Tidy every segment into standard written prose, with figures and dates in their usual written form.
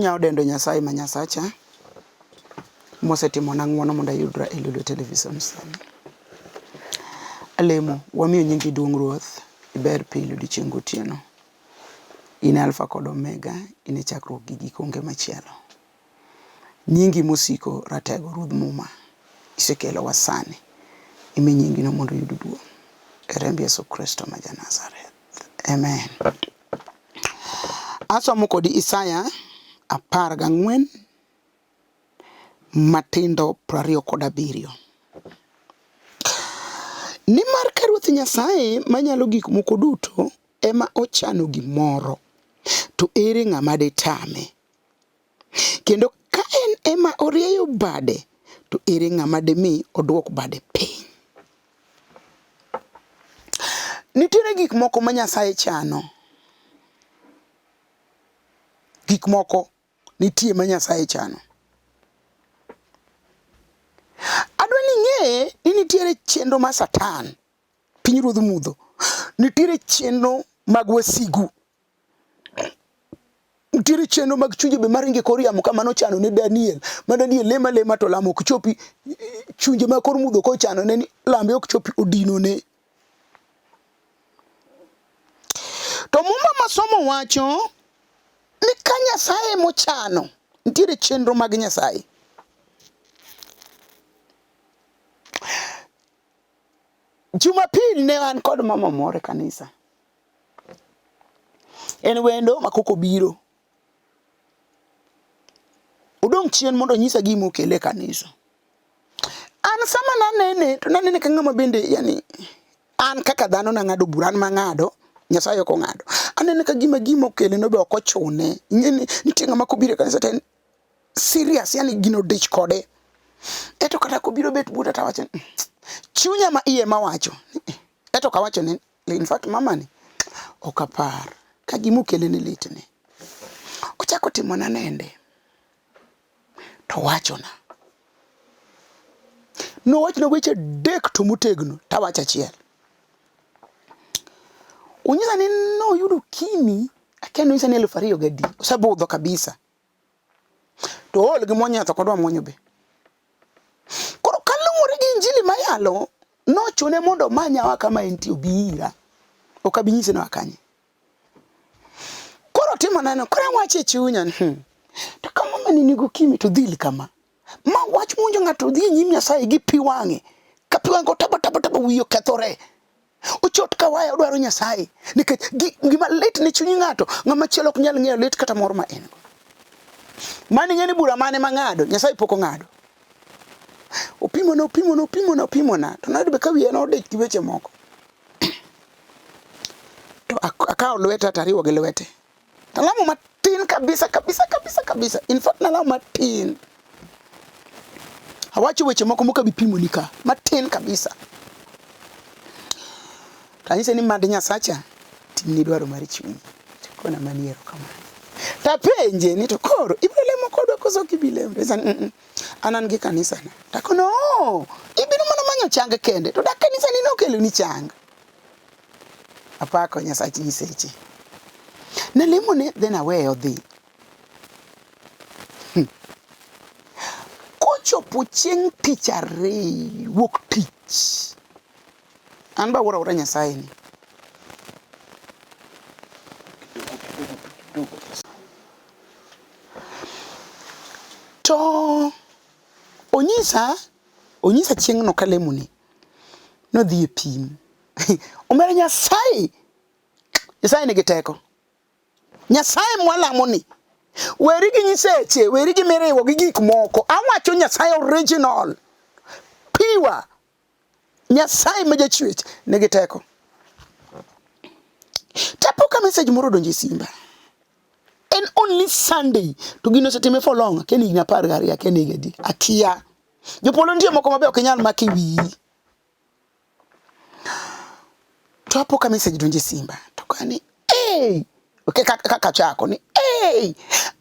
Chunya odendo Nyasaye ma Nyasacha mosetimona ng'wono mondo ayudra e Lulu Television sani. Alemo, wamiyo nyingi duong' Ruoth, iber pile odiechieng' gotieno. In e Alfa kod Omega, in e chakruok gi giko onge machielo. Nyingi mosiko ratego Ruodh Muma, isekelowa sani. Imi nyingino mondo oyud duong'. E remb Yesu Kristo ma ja Nazareth. Amen. Asomo kodi Isaya 14 matindo 27. Nimar ka Ruoth Nyasaye Manyalo Gik Moko Duto ema ochano gimoro, to ere ng'ama ditame? Kendo ka en ema orieyo bade, to ere ng'ama dimi odwok bade piny? Nitiere gik moko ma Nyasaye chano. Gik moko nitie ma Nyasaye chano. Adwa ni ing'e ni nitiere chenro mar Satan, pinyruodh mudho. Nitiere chenro mag wasigu. Nitiere chenro mag chunje be maringe kor yamo kama nochano ne Daniel. Ma Daniel lema lema to lamo ok chopi. Chunje ma kor mudho kochano ne ni lambe ok chopi odinone. To Muma masomo wacho ni ka Nyasaye mochano, nitiere chenro mag Nyasaye. Jumapil ne an kod mama moro e kanisa. En wendo ma koko biro. Odong' chien mondo onyisa gima okele e kanisa. An sama nanene to nanene ka ng'ama bende yani an kaka dhano nang'ado bura an mang'ado Nyasaye ok ong'ado. Anene ka gima gima okele no be ok ochune. Ing'e ni nitie ng'ama kobiro e kanisa to en serious yani gino dich kode. Eto kata kobiro bet buta to awacho ni chunya ma iye mawacho. Eto kawacho ni In fact mama ni ok apar ka gima okele ni litne. Ochako timona nende to wachona. Nowachna weche adek to motegno tawacho achiel. Onyisa ni noyudo ukimwi akia ni onyisa ni 2000 gadi osebudho kabisa. To ool gi mwonyo yath ok odwa mwonyo be. Koro kaluwore gi injili mayalo, nochune mondo omanyawa kama entie obi ira. Ok abi nyise ni oa kanye. Koro timo neno, koro awacho e chunya ni hmm, to ka mama ni nigi ukimwi to dhil kama. Ma wach monjo ng'ato dhi e nyim Nyasaye gi pi wang'e. Ka pi wang'e otabo tabo tabo wiye okethore. Ochot ka waya odwaro Nyasaye nikech gima lit ne chuny ng'ato ng'ama chielo ok nyal ng'eyo lit kata moro ma en go. Mani ng'e ni bura mane mang'ado Nyasaye pok ong'ado. Opimona opimona opimona opimona to nayudo be ka wiye nodich gi weche moko. To akawo lweta to ariwo gi lwete. Nalamo matin kabisa kabisa kabisa kabisa. In fact nalamo matin. Awacho weche moko moka bi pimo ni ka. Matin kabisa. To anyise ni mad Nyasacha timni dwaro mar chunyi. To kona mani erokamano. Tapenje ni to koro ibiro lemo kodwa koso ok ibi lemo? To mm -mm. An an gi kanisana. Takono oh, ibiro mana manyo chang kende. To dak kanisani nokeloni chang. Apako Nyasach nyiseche. Nalemone then aweye odhi. Kochopo chieng' tich ariyo, wuok tich. An be awuoro awuora Nyasaye ni. To onyisa, onyisa chieng'no kalemone. Nodhi e pim. Omera Nyasaye, Nyasaye nigi teko. Nyasaye mwalamo ni. Weri gi nyiseche, weri gi miriwo gi gik moko. Awacho Nyasaye original. Pure. Nyasaye ma jachwech nigi teko. Tapo ka message moro odonjo e simba. En only Sunday to gino osetime for long, akia ni higni 12, akia ni higa adi, akia. Jopolo nitie moko mabe ok inyal mako e wiyi. To apo ka message donjo e simba to kani hey! Okay, kaka chako ni hey!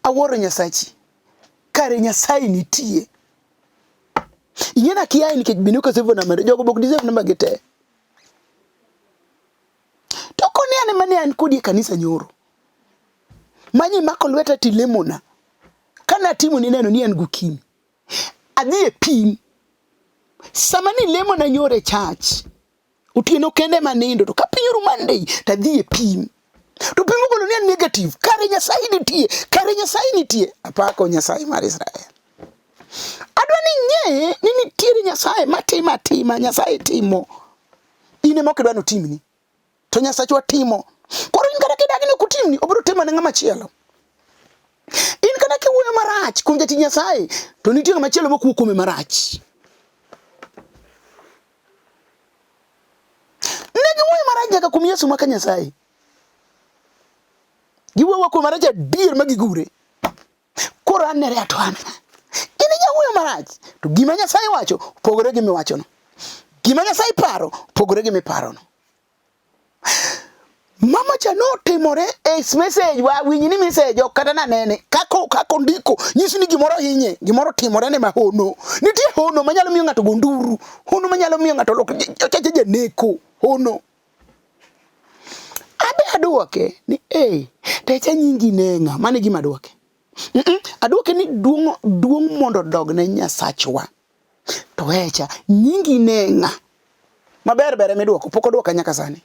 Awuoro Nyasachi. Kare Nyasaye nitie. Ing'e na kiaye nikech bende ok asevo namba jogo bok deserve namba gi te. To koni an ema ne an kodi e kanisa nyoro. Manyi mako lweta tilemona. Kane atimo ni neno ni an gokimi. Adhi e pim. Sama ni lemo na nyore church. Otieno kende ma nindo to ka piny oru Monday to adhi e pim. To pim ogolo ni an negative. Kare Nyasaye nitie. Kare Nyasaye nitie. Apako Nyasaye mar Israel. Adwa ni ing'e ni nitiere Nyasaye matimo atima, Nyasaye timo. In ema ok idwa ni otimni. To Nyasachwa timo. Koro in kata kidagi ni ok otimni, obiro timo ne ng'ama chielo. In kata kiwuoyo marach kuom jatich Nyasaye, to nitie ng'ama chielo mok wuo kuome marach. Ne giwuoyo marach nyaka kuom Yesu maka Nyasaye. Giwuoyo kuome marach adier ma gigure. Koro anere to an. In inyawuoyo marach to gima Nyasaye wacho opogore gi miwachono. Gima Nyasaye paro opogore gi miparono. Mama cha notimore e message wa winj ni message ok kata nanene kako kako ndiko nyisi ni gimoro hinye gimoro timore ne mahono. Nitie hono manyalo miyo ng'ato go nduru, hono manyalo miyo ng'ato lok chache janeko, hono. Abe aduoke ni eh, techa nyingi ne ng'a? Mano e gima aduoke. Mm -mm, aduoke ni duong' duong' mondo odog ne Nyasachwa. To echa nyingi ne ng'a? Maber ber ema iduoko, pok oduoka nyaka sani.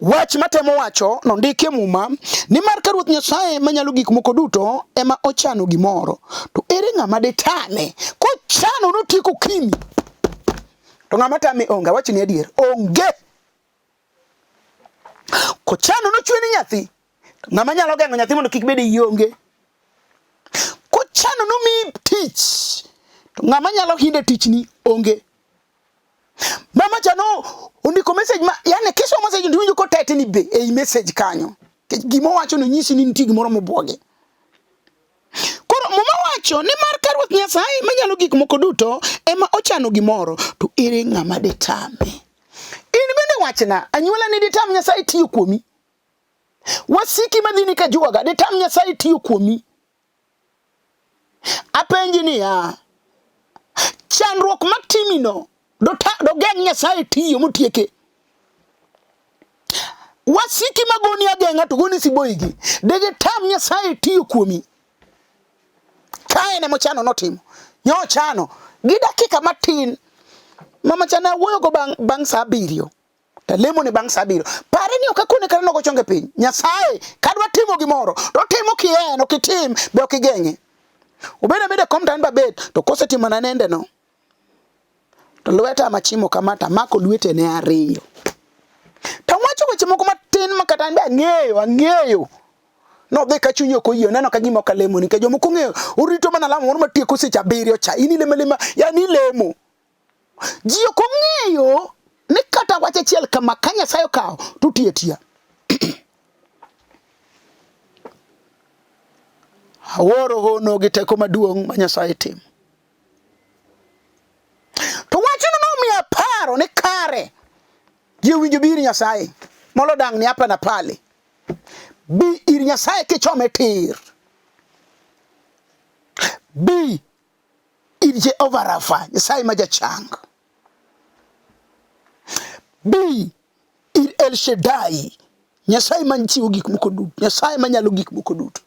Wach matemo wacho nondiki e Muma nimar ka Ruoth Nyasaye manyalo gik moko duto ema ochano gimoro, to ere ng'ama ditame? Kochano notieko kimi. To ng'ama tame onge, awachoni adier, onge. Kochano nochweni nyathi, to ng'ama nyalo geng'o nyathi mondo kik bed e onge. Kochano nomiyi tich, to ng'ama nyalo hinde tichni onge. Mama cha no ondiko message ma yani kisomo message to iwinjo kotetni be ei message kanyo. Gima owacho no nyisi ni nitie gimoro mobwoge. Koro Muma wacho ni mar ka Ruoth Nyasaye manyalo gik moko duto ema ochano gimoro to ere ng'ama ditame? In bende wachna, anyuola ni ditam Nyasaye tiyo kuomi? Wasiki madhini ka juoga ditam Nyasaye tiyo kuomi? Apenji niya, chandruok matimino dogeng' Nyasaye tiyo motieke? Wasiki magoni ageng'a to goni siboigi, digitam Nyasaye tiyo kuomi? Ka en emochano notimo, nyochano gi dakika matin. Mama cha ne awuoyogo bang' bang' saa abiriyo. Talemone bang' saa abiriyo. Pare ni ok akone kata nogo chonge piny. Nyasaye kadwa timo gimoro to otimo kien, ok itim be ok igeng'e. Obed abeda e kom to an be abet to kosetimona nendeno to lweta machimo kama to amako lwetene ariyo. To wacho weche moko matin ma kata an be ang'eyo, ang'eyo. Nodhi ka chunye ok oyie, oneno ka gima ok alemo nikech jomoko ong'eyo orito mana lamo moro matieko seche abiriyo cha. In ilemo alema, yani ilemo. Ji ok ong'eyo ni kata wach achiel kama ka Nyasaye okawo to otiyo atiya. Awuoro hono gi teko maduong' ma Nyasaye timo. To wachno nomiyo aparo ni kare ji owinjo bi ir Nyasaye molo dang' ni hapa na pale. Bi ir Nyasaye kichome tir. Bi ir Jehova Rafa, Nyasaye ma jachang. Bi ir El Shaddai, Nyasaye ma chiwo gik moko duto, Nyasaye manyalo gik moko duto.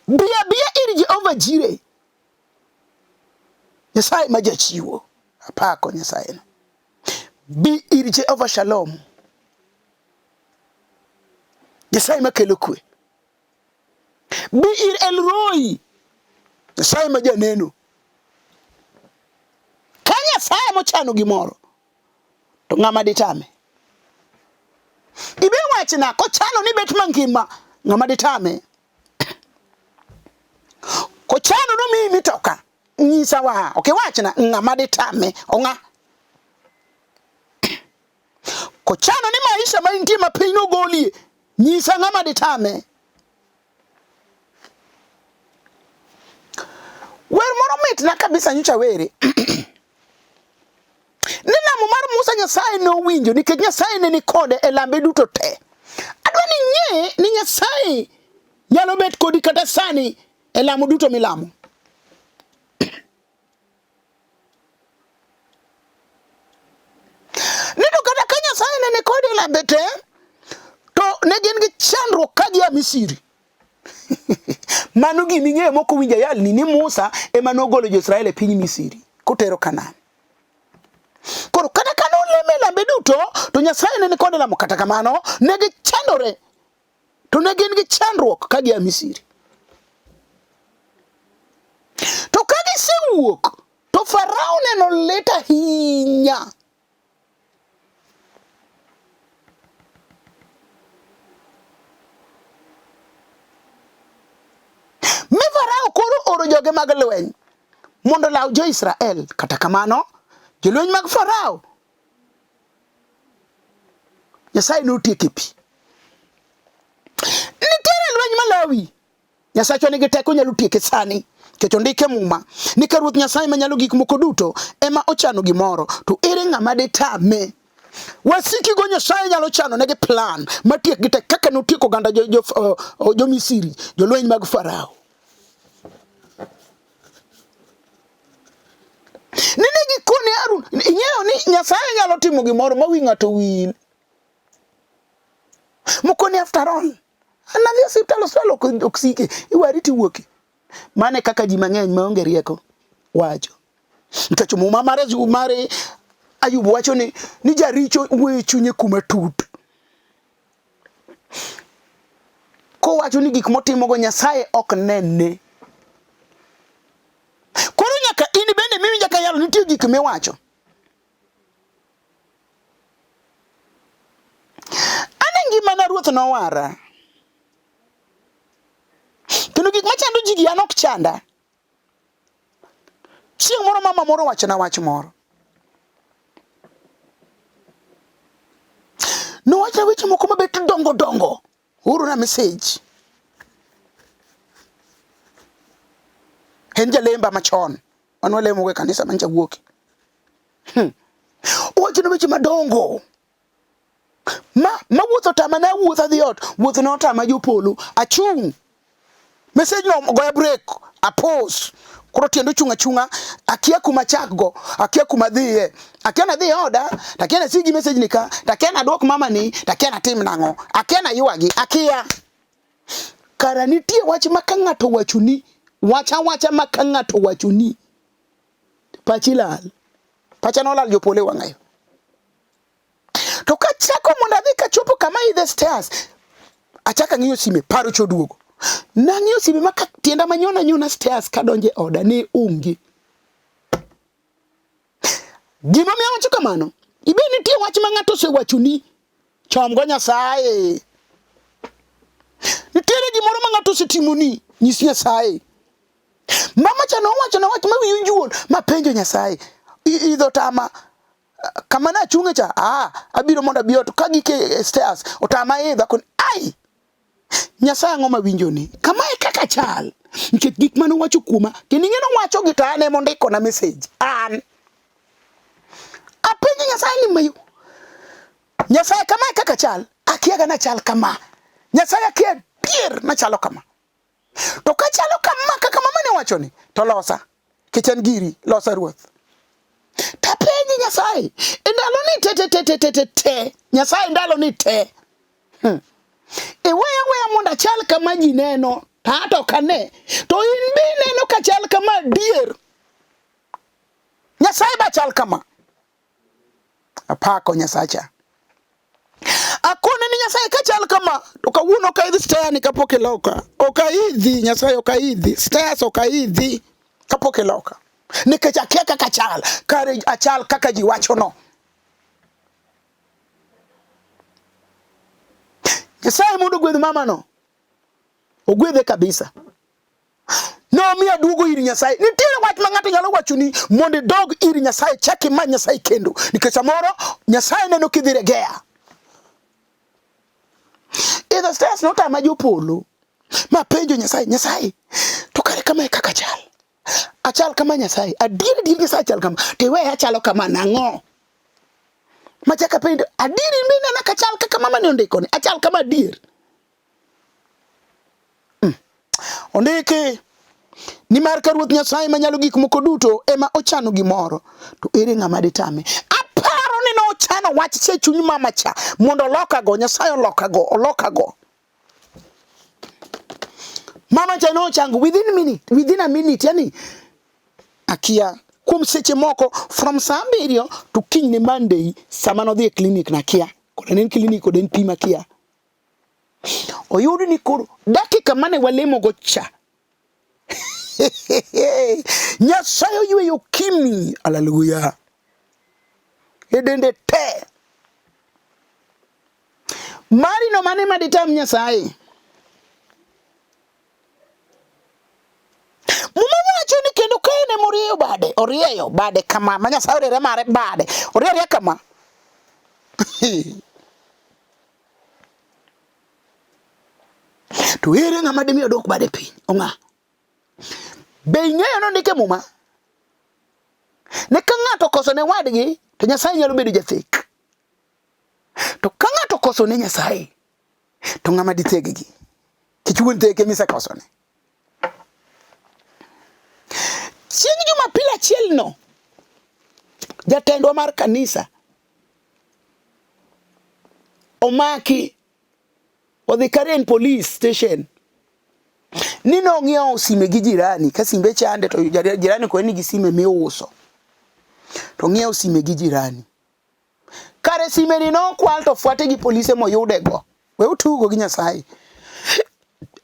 Bi abiya ir Jehova Jire, Nyasaye ma jachiwo. Apako Nyasaye no. Bi ir Jehova Shalom, Nyasaye makelo kwe. Bi ir El Roi, Nyasaye ma janeno. Ka Nyasaye mochano gimoro, to ng'ama ditame? Ibe wachna kochano ni bet mangima, ng'ama ditame? Kochano nomiyi mitoka, nyisa wa, ok iwachna ng'ama ditame, ong'a? Kochano ni maisha ma intie ma piny nogolie, nyisa ng'ama ditame? Wer moro mitna kabisa nyocha were. Ni lamo mar Musa Nyasaye nowinjo nikech Nyasaye ne ni kode e lambe duto te. Adwa ni ing'e ni Nyasaye nyalo bet kodi kata sani e lamo duto milamo. Ni to kata ka Nyasaye ne ni kode e lambe te, to ne gin gi chandruok ka gia Misri. Mano gima ing'eyo mok owinjo ayalni ni Musa ema nogolo jo-Israel e piny Misri kotero Kanaan. Koro kata ka nolemo e lambe duto to Nyasaye ne ni kode lamo kata kamano ne gichandore to ne gin gi chandruok ka gia Misri. To ka gisewuok to Farao neno lit ahinya. Mi Farao koro oro joge mag lweny mondo olaw jo-Israel. Kata kamano, jolweny mag Farao Nyasaye notieko e pi. Nitiere lweny malawi. Nyasachwa nigi teko nyalo tieke sani. Nikech ondike Muma ni ka Ruoth Nyasaye manyalo gik moko duto ema ochano gimoro, to ere ng'ama ditame? Wasikigo Nyasaye nyalo chano negi plan matiek gi tek kaka notieko oganda jo, jo, jo Misri, jolweny mag Farao. Nene gikone Harun, ing'eyo ni Nyasaye nyalo timo gimoro ma wi ng'ato wil. Mokoni after all, an adhi osiptal, osiptal ok, ok sike, iwari tiwuoke. Mano e kaka ji mang'eny maonge rieko wacho. Nikech muma mar mar Ayub wacho ni, ni jaricho wuoyo e chunye kuma tut. Kowacho ni gik motimogo Nyasaye ok nene. Koro nyaka in bende miwinja ka yalo nitie gik miwacho. An e ngimana Ruoth nowara. Kendo gik machando ji gi an ok chanda. Chieng' moro mama moro owachona wach moro. Nowachona weche moko mabet dongo dongo. Oorona message. En jalemba machon. Wan walemo e kanisa mancha wuoke. Owachona weche madongo. Ma ma wuoth otama ne awuotho adhi ot, wuoth ne otama jopolo, achung'. Message no goya break, apos. Koro tiend ochung' achung'a, akia kuma achak go, akia kuma adhiye. Akia nadhi e oda, to akia nasi gi message ni ka, to akia nadwok mama ni, to akia natim nang'o, akia naywagi, akia. Kara nitie wach ma ka ng'ato owachoni, wach awacha ma ka ng'ato owachoni, pachi lal. Pacha nolal jopolo e wang'ayo. To kachako mondo adhi kachopo kama idhe stairs, achako ang'iyo sime, paro cha oduogo. Nang'iyo sime ma ka tienda manyona nyona stairs kadonjo e oda ne onge. Gimomiyo awacho kamano, ibe nitie wach ma ng'ato osewachoni, chomgo Nyasaye. Nitiere gimoro ma ng'ato osetimoni, nyis Nyasaye. Mama cha nowacho na wach ma wiyi ojuol, mapenjo Nyasaye, idho tama kama nachung'e cha, ah, abiro mondo abi ot, ka gik e stairs, otama idho, akoni, ai, Nyasaye ang'o mawinjoni? Kama e kaka chal. Nikech gik mane owacho kuoma, kendo ing'e nowacho gi to an ema ondikona message. An. Apenjo Nyasaye ni mayo. Nyasaye kama e kaka chal. Akiaga nachal kama. Nyasaye akia adier nachalo kama. To kachalo kama kaka mama ne wacho ni, to losa. Kech en giri, losa ruoth. Tapenji Nyasaye, e ndalo ni te te te te te te te, Nyasaye ndalo ni te. Iweya weya mondo achal kama ji neno, to ato ok ane. To in be ineno ka chal kama adier. Nyasaye ba chal kama. Apako Nyasacha. Akone ni Nyasaye ka chal kama, to kawuono ok aidh stair ni kapok iloka. Ok aidhi Nyasaye ok aidhi, stairs ok aidhi kapok iloka. Nikech akia kaka achal, kare achal kaka ji wachono. Nyasaye mondo ogwedh mamano. Ogwedhe kabisa. Nomiyo aduogo ir Nyasaye. Nitiere wach ma ng'ato nyalo wachoni mondo idog ir Nyasaye, chak imany Nyasaye kendo. Nikech samoro Nyasaye neno kidhi regea. Idho stairs notama jopolo. Mapenjo Nyasaye, Nyasaye, to kare kama e kaka achal. Achal kama Nyasaye, adier adier Nyasaye achal kama. To iweya achalo kama nang'o? Machak apenjo, adier in be inena kachal kaka mama ne ondikoni, achal kama adier. Ondiki nimar ka Ruoth Nyasaye Manyalo Gik Moko Duto ema ochano gimoro, to ere ng'ama ditame? Aparo ni nochano wach cha e chuny mama cha mondo olokago, Nyasaye olokago, olokago. Mama cha nochango within minute, within a minute, yani akia kuom seche moko from saa abiriyo to kinyne Monday sama nodhi e clinic na kia kod ne en clinic kod en pim akia oyud ni koro dakika mane walemogo cha Nyasaye oyweyo kimi, haleluya, e dende te. Mari no mane maditam Nyasaye? Muma wacho ni kendo ka en ema orieyo bade, orieyo bade kama, ma Nyasaye oriere mare bade, oriere kama. To ere ng'ama dimi odwok bade piny? Ong'a? Be ing'eyo nondik e Muma ni ka ng'ato okoso ne wadgi to Nyasaye nyalo bedo jathek. To ka ng'ato okoso ne Nyasaye to ng'ama ditheggi? Kech wuon theke misekosone. Chieng' Jumapil achielno, jatendwa mar kanisa omaki odhi Karen police station ni nong'iewo sime gi jirani ka simbe chande to jirani kone ni gi sime miuso to ng'iewo sime gi jirani kare sime ni nokwal to fwate gi polise moyude go we utugo gi Nyasaye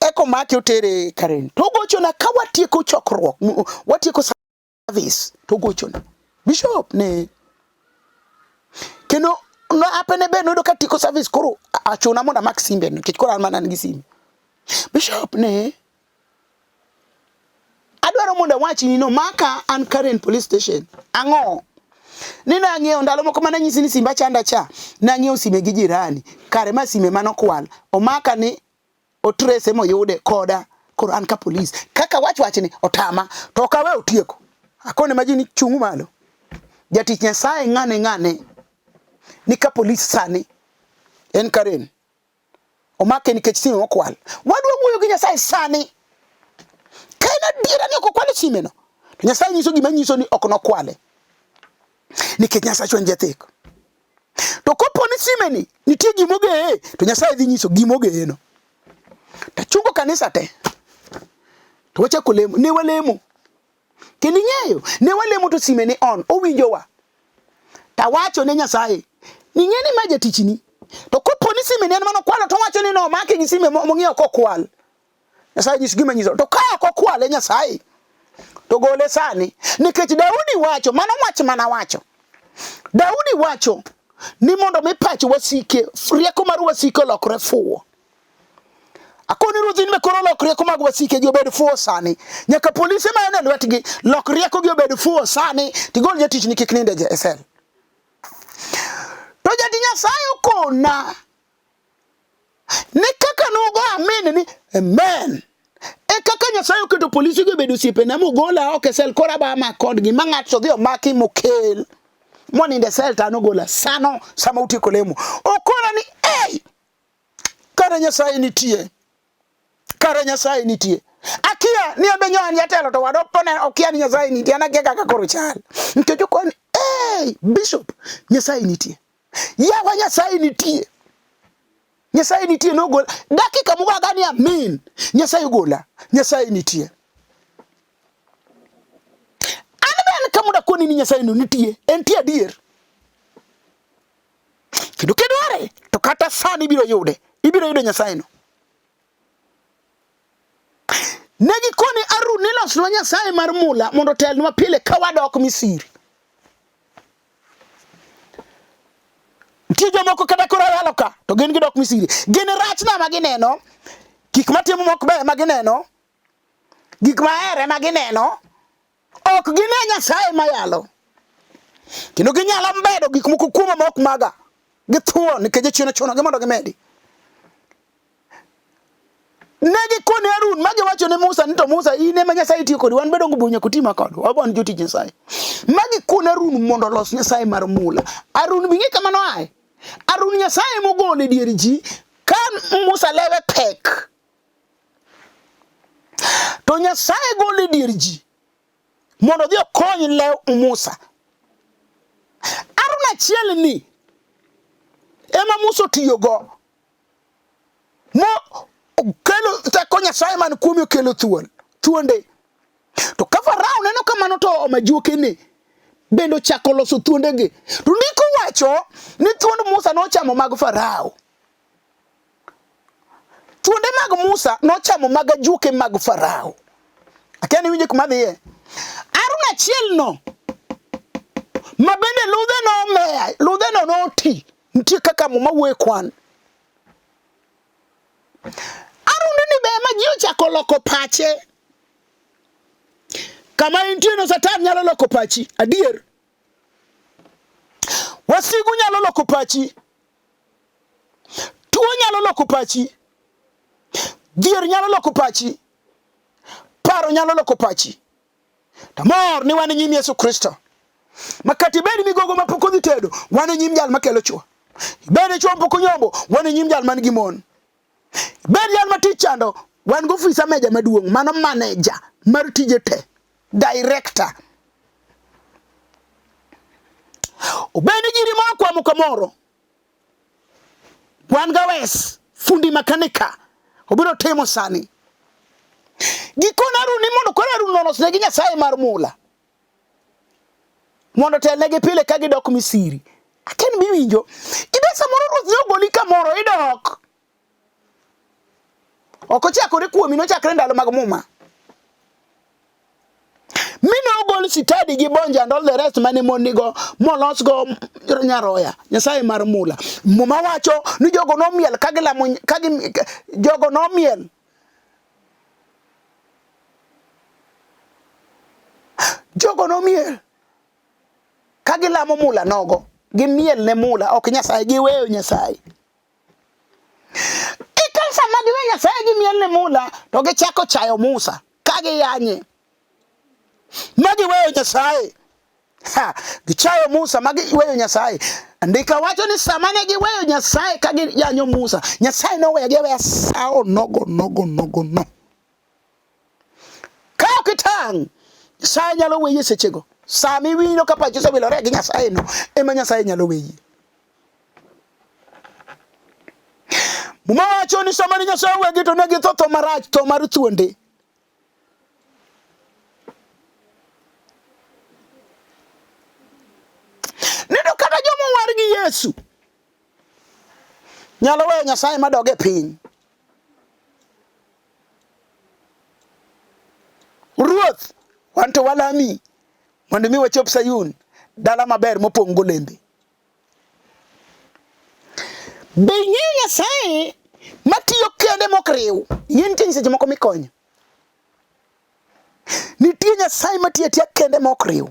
eko make otere Karen to gochona ka watieko chokruok watieko service to gochona bishop ne kendo no apene be noyudo ka tieko service koro achuna mondo amak simbe nikech koro an mana an gi sime bishop ne adwaro mondo awachni no maka an Karen police station ang'o ni nang'iewo ndalo moko mana nyisi ni simba chanda cha nang'iewo sime gi jirani kare ma sime manokwal omaka ni otrese moyude koda koro an ka polis kaka wach wachni otama to ok awe otieko akone maji ni chungu malo jatich Nyasaye ng'ane ng'ane ni ka polis sani en Karen omake nikech sime mokwal wadwa wuoyo gi Nyasaye sani ka en adiera ni ok okwalo simeno to Nyasaye nyiso gima nyiso ni ok nokwale nikech Nyasachwa en jathek To kopo ni simeni nitie gima ogeye, to Nyasaye dhi nyiso gima ogeyeno. Tachungo kanisa te. To wachako lemo, ne walemo. Kendo ing'eyo, ne walemo to sime ni on, owinjowa. Tawacho ne Nyasaye, ni ng'e ni ma jatichni. To kopo ni sime ni en mano kwalo to wacho ni nomake gi sime mong'iewo kokwal. Nyasaye nyis gima nyiso. To ka ok okwale Nyasaye, to gole sani. Nikech Daudi wacho, mano wach mana wacho. Daudi wacho ni mondo mi pach wasike, rieko mar wasike olokre fuwo. Akoni ruoth in be koro lok rieko mag wasike gi obed fuwo sani. Nyaka polise ma en e lwetgi lok rieko gi obed fuwo sani tigol jatichni kik nind e sel. To jatich Nyasaye okona Ni kaka nugo amen ni amen. E kaka Nyasaye oketo polisi go obedo osiepena mogola oko e sel koro aba ama kodgi ma ng'ato dhi omaki mokel monindo e sel to an ogola sano sama utieko lemo. Okona ni ei kare Nyasaye nitie. Kare Nyasaye nitie. Akia ni abe nyo an jatelo to wado pone okia ni Nyasaye nitie an akia kaka koro chal. Nikech okona ni ei bishop Nyasaye nitie. Yawa Nyasaye nitie. Nyasaye nitie nogola. Dakika mugaga ni amin. Nyasaye ogola. Nyasaye nitie. An be an kamuda koni ni Nyasaye no nitie. Entie adier. Kendo kidware to kata sani ibiro yude. Ibiro yudo Nyasaye no. Ne gikoni Harun ni losnwa Nyasaye mar mula mondo otelnwa pile ka wadok Misri. Nitie jomoko kata koro ayalo ka to gin gidok Misri. Gin rachna ma gineno, gik matimo mok beyo ma gineno, gik mahere ma gineno, ok gine Nyasaye mayalo. Kendo ginyalo medo gik moko kuoma ma ok maga. Githuon nikech jachien ochunogi mondo gimedi. Ne gikone Harun ma giwacho ne Musa ni to Musa in ema Nyasaye tiyo kodi wan be dongo nyaka uti ma kodwa wan jotich Nyasaye. Ma gikone Harun mondo olos Nyasaye mar mula. Harun bi ng'e kama noaye. Harun Nyasaye mogolo e dier ji ka Musa lewe pek. To Nyasaye golo e dier ji mondo odhi okony lew Musa. Harun achiel ni ema Musa otiyogo mo Okelo teko Nyasaye man kuomi okelo thuol, thuonde. To ka Farao neno kamano to omajuokene bende ochako loso thuondegi. To ndiko wacho ni thuond Musa nochamo mag Farao. Thuonde mag Musa nochamo mag ajuoke mag Farao. Akia ni winjo kuma dhiye. Harun achiel no ma bende ludhe nomeya, ludhe no noti. Nitie kaka muma wuoye kwan. Harun ni be ema ji ochako loko pache. Kama intie no Satan nyalo loko pachi, adier. Wasigu nyalo loko pachi. Tuo nyalo loko pachi. Dhier nyalo loko pachi. Paro nyalo loko pachi. To mor ni wan e nyim Yesu Kristo. Ma kata ibed migogo ma pok odhi tedo, wan e nyim jal makelo chwo. Ibed dichwo ma pok onyombo, wan e nyim jal man gi mon. Ibed jal ma tich chando, wan gi ofisa meja maduong', mano maneja mar tije te, director. Obed ni giri moro okwamo kamoro, wan ga wes fundi makanika obiro timo sani. Gikone Harun ni mondo koro Harun olosnegi Nyasaye mar mula mondo otelnegi pile ka gidok Misiri. Akia ni biwinjo. Ibe samoro ruoth ne ogoli kamoro idok. Ok ochakore kuomi, nochakre ndalo mag Muma. Mi nogol sitadi gi bonje and all the rest mane mon nigo molosgo nyaroya, Nyasaye mar mula. Muma wacho ni jogo nomiel ka gilamo ka gi jogo nomiel jogo nomiel ka gilamo mula nogo gimiel ne mula ok Nyasaye giweyo Nyasaye. Eka sama giwe Nyasaye gimiel ne mula to gichako chayo Musa ka giyanye ma giweyo Nyasaye. Ha, gichayo Musa ma giweyo Nyasaye. Andika wacho ni sama ne giweyo Nyasaye ka giyanyo Musa, Nyasaye noweyogi aweya sawo nogo nogo nogo no. Ka ok itang', Nyasaye nyalo weyi e sechego. Sama iwinjo ka pachi osewilore gi Nyasaye no, ema Nyasaye nyalo weyi. Muma wacho ni sama ne Nyasaye owegi to ne githo tho marach, tho mar thuonde. Neno kata joma owar gi Yesu nyalo weyo Nyasaye madog e piny. Ruoth, wan to walami mondo mi wachop Sayun, dala maber mopong' golembe. Be ing'eyo Nyasaye matiyo kende mok riw? Ing'e nitie nyiseche moko mikonyo. Nitie Nyasaye matiyo atiya kende mok riw.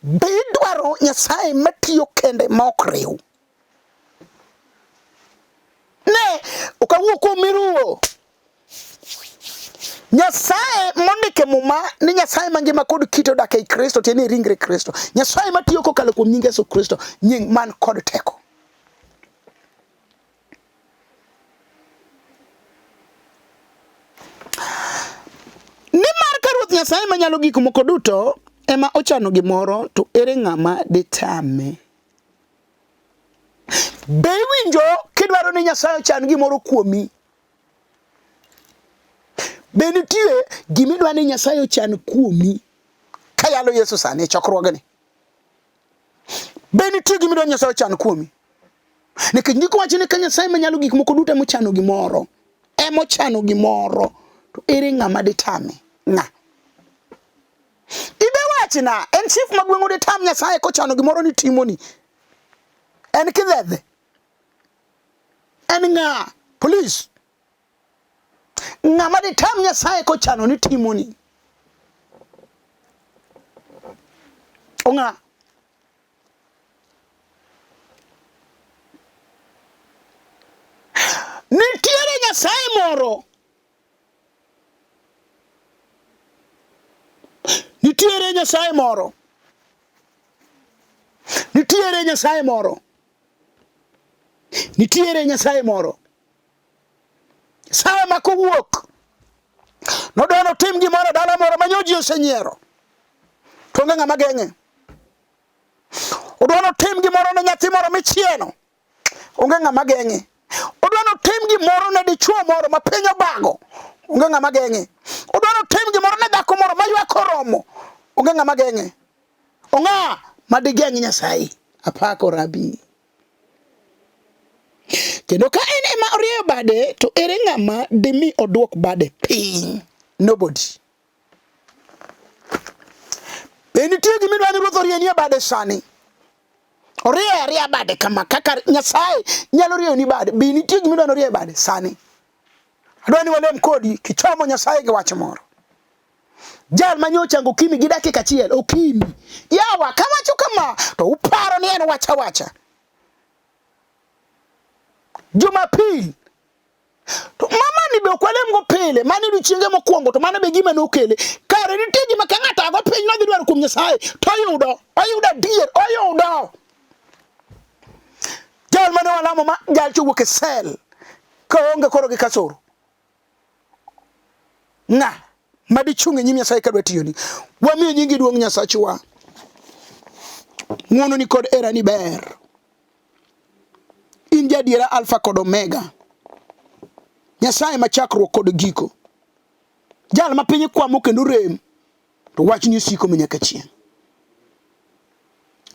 Be idwaro Nyasaye matiyo kende mok riw? Ne, ok awuo kuom miruwo. Nyasaye mondike muma ni Nyasaye mangima kod kite odak ei Kristo, tiende ni ringre Kristo. Nyasaye matiyo kokalo kuom nying Yesu Kristo, nying man kod teko. Nimar ka Ruoth Nyasaye Manyalo Gik Moko Duto ema ochano gimoro, to ere ng'ama ditame? Be iwinjo kidwaro ni Nyasaye ochan gimoro kuomi? Be nitie gima idwa ni Nyasaye ochan kuomi? Kayalo Yesu sani e chokruogni. Be nitie gima idwa ni Nyasaye ochan kuomi? Nikech ndiko wacho ni ka Nyasaye manyalo gik moko duto emochano gimoro, emochano gimoro, to ere ng'ama ditame? Ng'a? Ibe wachna, en chief ma gweng'u ditam Nyasaye kochano gimoro ni timoni. En kidhedhe. En ng'a? Police. Ng'ama ditam Nyasaye kochano ni timoni. Ong'a? Nitiere Nyasaye moro. Nitiere Nyasaye moro. Nitiere Nyasaye moro. Nitiere Nyasaye moro. Nyasaye ma kowuok nodwa notim gimoro e dala moro ma nyo ji osenyiero. To onge ng'ama geng'e. Odwa notim gimoro ne nyathi moro michieno. Onge ng'ama geng'e. Odwa notim gimoro ne dichuo moro ma piny obago, onge ng'ama geng'e. Odwa notim gimoro ne dhako moro ma ywak oromo, onge ng'ama geng'e. Ong'a ma digeng' Nyasaye? Apako Rabi. Kendo ka en ema orieyo bade, to ere ng'ama dimi oduok bade piny? Nobody. Be nitie gima idwa ni Ruoth orieni e bade sani? Orie aria bade kama kaka Nyasaye nyalo rieyo ni bade. Be nitie gima idwa ni orie e bade sani? Adwa ni walem kodi kichomo Nyasaye gi wach moro. Jal ma nyocha ochango okimi gi dakika achiel, okimi. Yawa, kawacho kama to uparo ni en wach awacha. Jumapil to mama ni be ok walemgo pile, mano odiechienge mokwongo to mano be gima nokele. Kare nitie gima ka ng'ato ago piny nodhi dwaro kuom Nyasaye to oyudo, oyudo adier, oyudo. Jal mane walamo ma jal chowuok e sel ka oonge koro gi kasoro. Ng'a ma dichung' e nyim Nyasaye kadwa tiyoni? Wamiyo nyingi duong' Nyasachwa. Ng'wononi kod herani ber. In jadiera Alfa kod Omega. Nyasaye ma chakruok kod giko. Jal ma piny kwamo kendo rem, to wachni osiko ma nyaka chieng'.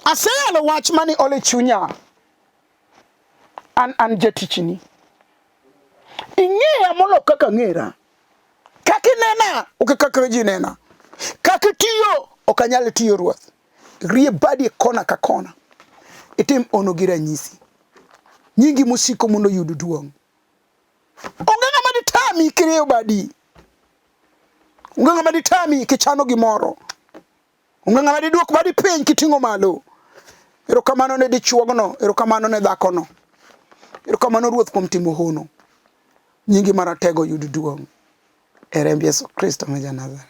Aseyalo wach mane ole chunya. An an jatichni. Ing'eya molo kaka ang'era. Kaka inena ok e kaka ji nena. Kaka itiyo ok anyal tiyo Ruoth. Rie badi e kona ka kona. Itim ono gi ranyisi. Nyingi mosiko mondo oyud duong'. Onge ng'ama ditami kirieyo badi. Onge ng'ama ditami kichano gimoro. Onge ng'ama diduok badi piny kiting'o malo. Erokamano ne dichuogno, erokamano ne dhakono. Erokamano Ruoth kuom timo hono. Nyingi maratego yud duong'. E remb Yesu Kristo ma ja Nazareth.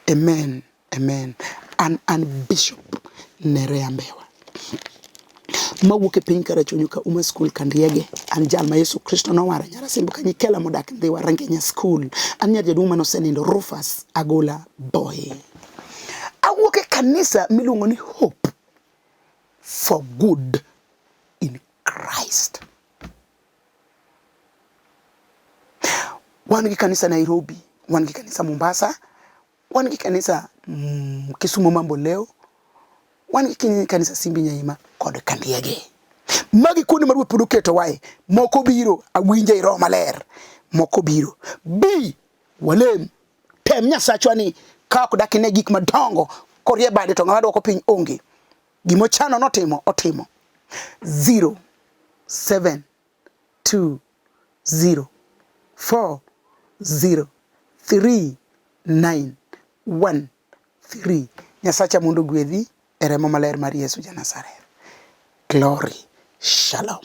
Amen. Amen. An an Bishop Nerea Mbewa mawuok e piny Karachuonyo ka Uma School Kandriege. An jal ma Yesu Kristo nowaro Nyarasimbo Kanyikela modak Ndhiwa Rangenya School. An nyar jaduong' mane osenindo Rufus Agola Boy. Awuok e kanisa miluongo ni Hope for Good in Christ. Wan gi kanisa Nairobi, wan gi kanisa Mombasa, Wan gi kanisa Kisumu Mamboleo, wan gi kanisa Simbi Nyaima kod Kandiege. Magi kuonde ma Ruoth pod oketowae. Moko biro, awinjo ei Roho Maler. Moko biro. Bi walem. Tem Nyasachwa ni ka ok dak ine gik madongo korie bade to ng'ama dwoko piny onge. Gimochano notimo, otimo. 0 7 2 0 4 0 3 9 1 3. Nyasacha mondo ogwedhi e remo maler mar Yesu ja Nazareth. Glory. Shalom.